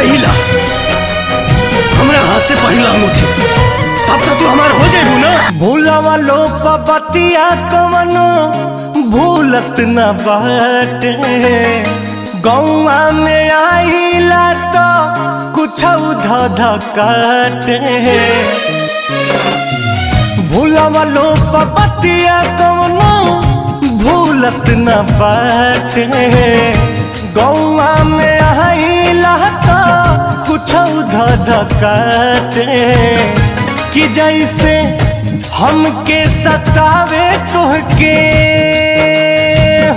आईला हमरा हाथ से पहिला अंगूठी, तब तो तू हमार हो जाएबू ना। भूलवा लो पबतिया कवनो भूलत न बाटे, गौआ में आइला तो कुछ ध काटे। भूलवा लो पबतिया कवनो भूलत न बाटे, गौआ में आइला तो कुछ ध काटे। कि जैसे हमके सतावे तोहके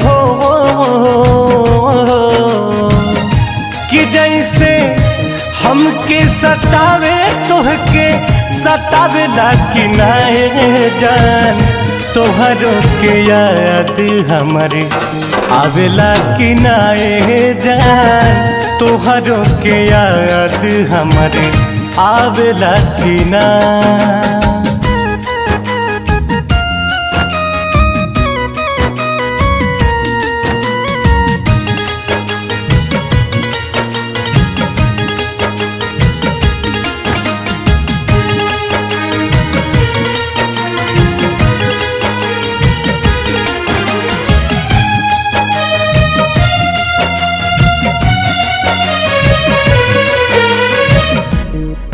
हो, कि जैसे हमके सतावे तोहके सतावे ला कि नाए जान, तोहरों के याद हमारे आवेला कि नाए जान, तोहरों के याद हमारे आवेला कि ना।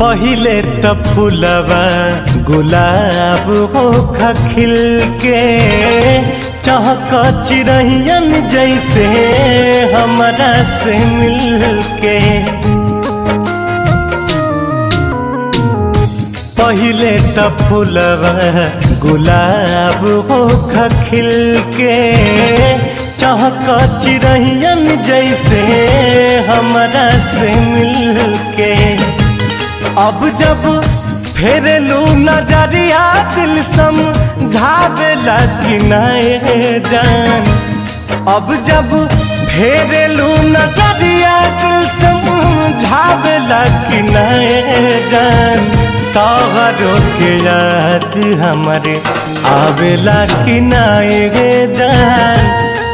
पहिले त फुलवा गुलाब होखा खिल के, चहक चिरहियन जैसे हमरा से मिल के। पहिले त फुलवा गुलाब होखा खिल के, चहक चिरहियन जैसे हमरा से मिल के। अब जब फेरलू नजरिया दिल समझावेला कि नाए जान, अब जब फेरलू नजरिया दिल समझावेला कि नाए जान, तोहरो के याद हमारे आवेला कि नाए जान,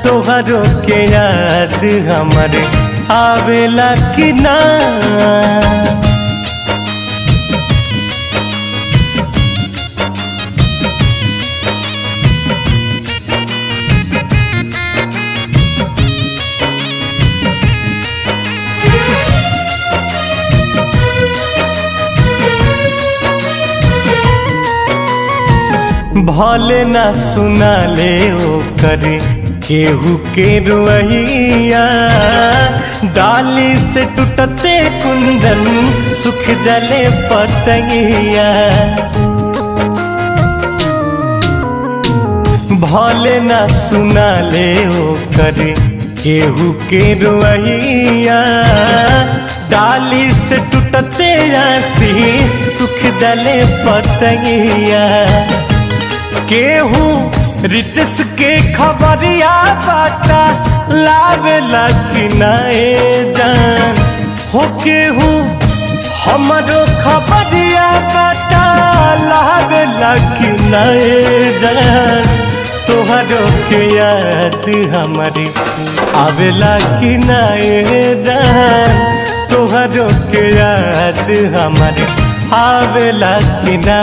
तोहरो के याद हमारे आवेला कि ना। भले ना सुना ले ओ करे केहू के रुइया, डाली से टूटते कुंदन सुख जले पतैया। भले ना सुना ले ओ करे केहू के रुइया, डाली से टूटते आशीष सुख जले पतैया। केहू रितस के खबरिया बाटा लावेला कि नाए जान, हो केहू हमरो खबरिया बाटा लावेला कि नाए जान, तोहरो के याद हमारी आवेला कि नाए जान, तोहरो के याद हमारी आवेला कि ना।